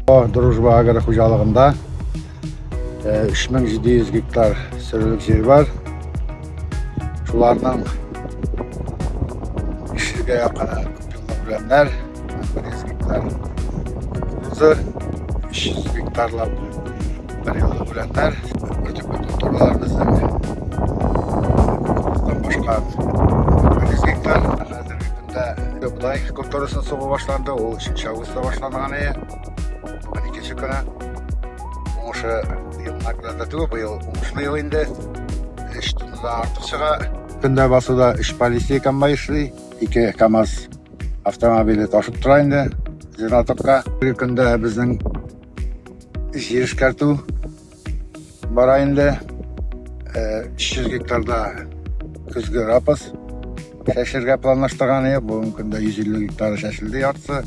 Дружба агро хуҗалыгында 3700 гектар сөрүлек җир бар. Шуларның 500гә якыны күпьеллык үләннәр, 100 гектар кукуруза, 300 гектарлап бер еллык үләннәр, бөртекле культуралар безнең кукуруздан башка 100 гектар. Хәзерге көндә бодай культурасын сугу башланды, ул 3 августта башланган иде. Бүген икенче көне. Уңышы елына күрә дә түгел, быел уңышлы ел инде. 3 тоннадан артык чыга. Көндә басуда 3 полиция комбай эшли, 2 КАМАЗ автомобиле ташып тора инде зернотокка. Бер көндә безнең җир эшкәртү бара инде. 300 гектарда көзге рапс чәчергә планлаштырган идек. Бүгенге көндә 150 гектары чәчелде яртысы.